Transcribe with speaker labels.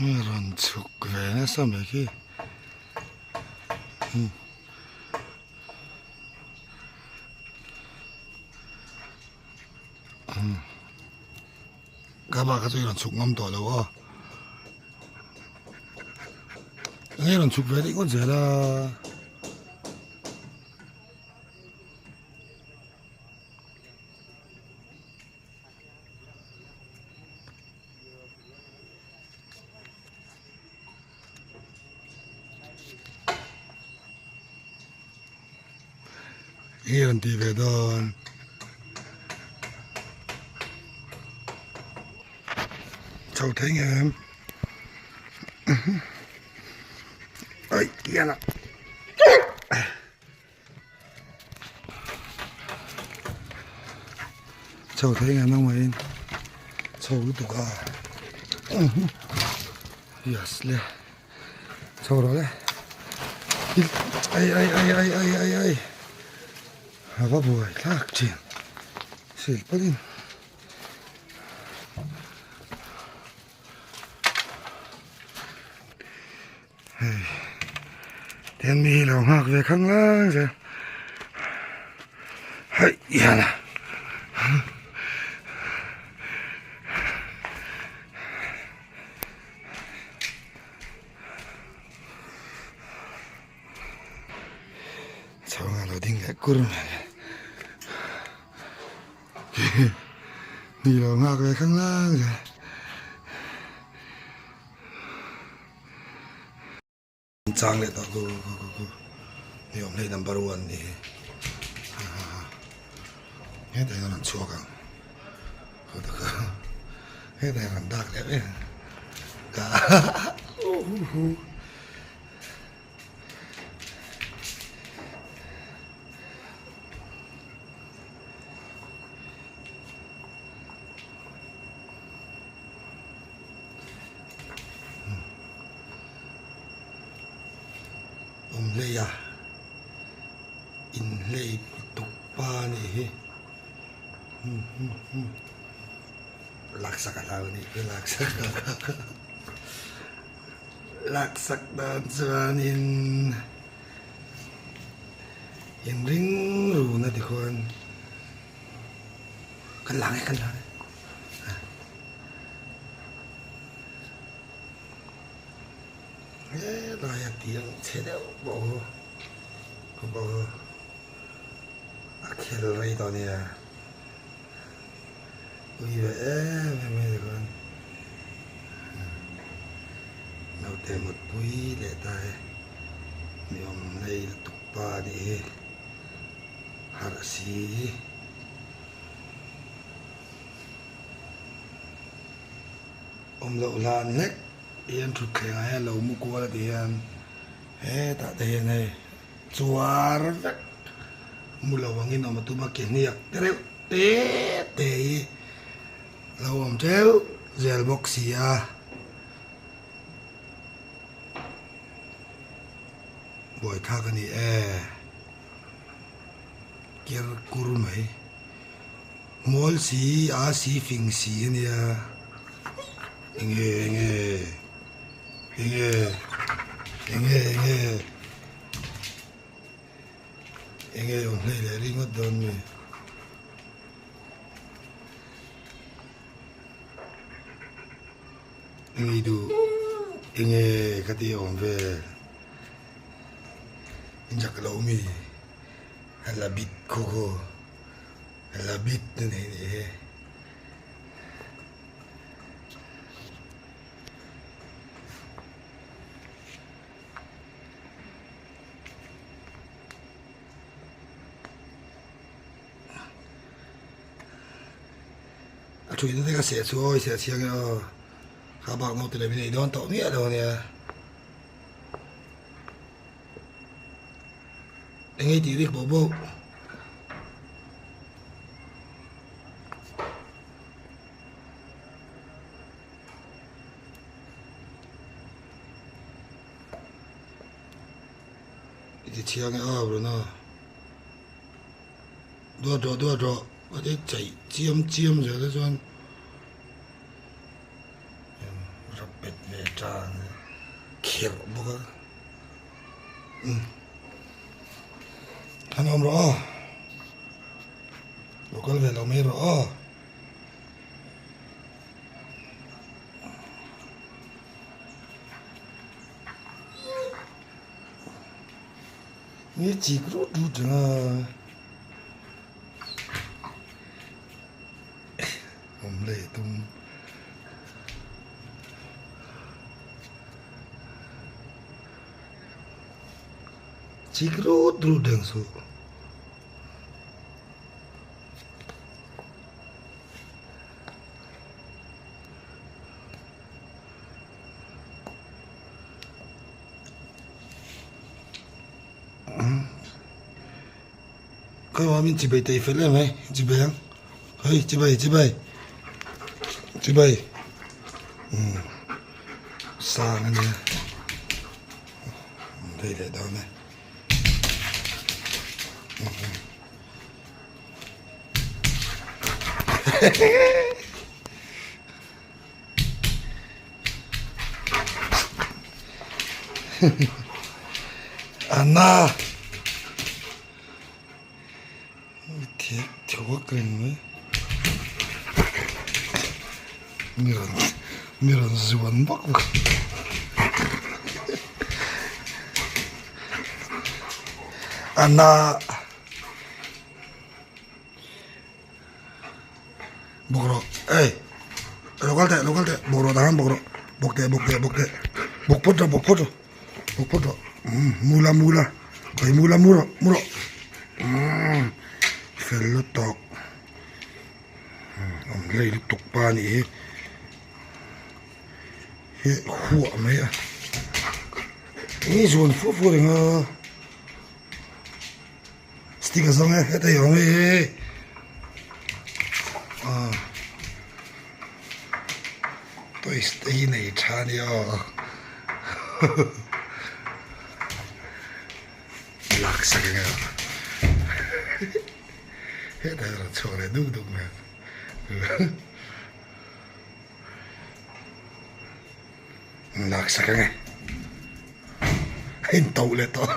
Speaker 1: Rawn chhuk ve nasa mai khi. Ka bak kha chu i rawn chhuk ngam tawh lo aw. Enge rawn chhuk ve daih ngawt zel a. Enge rawn tih ve dawn. Chho thei nge em ai tian a chho thei nge nang maiin chho lutuk a yes le chho rawh le ai ai ai ai ai ai ai a va buai thlak thin sil pawhin. Hei tian mi hi lo nghak ve khang lang zel hei hian a chho nga lo ding leh kur mai. Ni lo nghak ve khang lang zel. Chang leh tawh go go go go. Ni awm hlei number 1 ni hi. Ha ha ha. Hetah hian an chhuak ang. Hetah hian an dak leh vek ang. Ka hu hu. Awm hlei a inhlei tuk pa a nih hi laksak a hlau a nih hi laksak laksak dan chuanin. Inring run a ti khuan kan lang e kan lang e helai a tiang chhe deuh pawh hi ka bawk a a khel rei tawh ania ui ve em em mai ti khuan naute mutpui leh ta e mi awm lei lutuk pa a nih hi harh si awm loh hlan hlek hian thutthleng ah hian lo mu kual a ti hian hetah te hian hei chuar vek mu lo angin awm a tum a ke hniak te reuh te te hi lo awm teuh zel bawk si a. Buaithlak a ni e. Ker kur mai. Mawl si a si fing si a nia. Enge enge enge enge enge enge awm hlei leh ringawt dawn mi. Enge i duh enge ka ti awm vel injak lo mi a la bit khaw khaw a la bit na nei nih hi. A thuina te ka seh chu aw i seh chiang e aw kha bak naute leh min ei dawn tawh miah lo ania eng ei tih rik bawk bawk. I ti chiang e aw Bruno. Duat rawh duat rawh ka ti chaih chiam chiam zel te chuan rap bet ve. Tang kherh bawk a umm han awm rawh aw lo kal ve lo mai rawh aw. Nge chik rut rut reng a awm leh tum. Chik rut rut reng suh. Khawi min chibei tei fel em mai chibei ang hei chibei chibei chibei umm sang ania rei leh dawn e. Anna thek thuak reng mai mi rawn mi rawn zuan vak vak Anna. Bawk rawh ei lo kal teh lo kal teh bawk rawh tah khan bawk rawh bawk teh bawk teh bawk teh bawk phawt rawh bawk phawt rawh bawk phawt rawh umm mu la mu la khawi mu la mu rawh mu rawh umm fel lutuk awm hlei lutuk pa a nih hi he huah mai a ih zuan fua fua reng a. Stick a zawng e heta hi a awm e ah toys te hi nei tha a nia aw lak sak enge a hetah hian a rawn chhuak leh duk duk mai a lak sak enge a intauh leh tawh.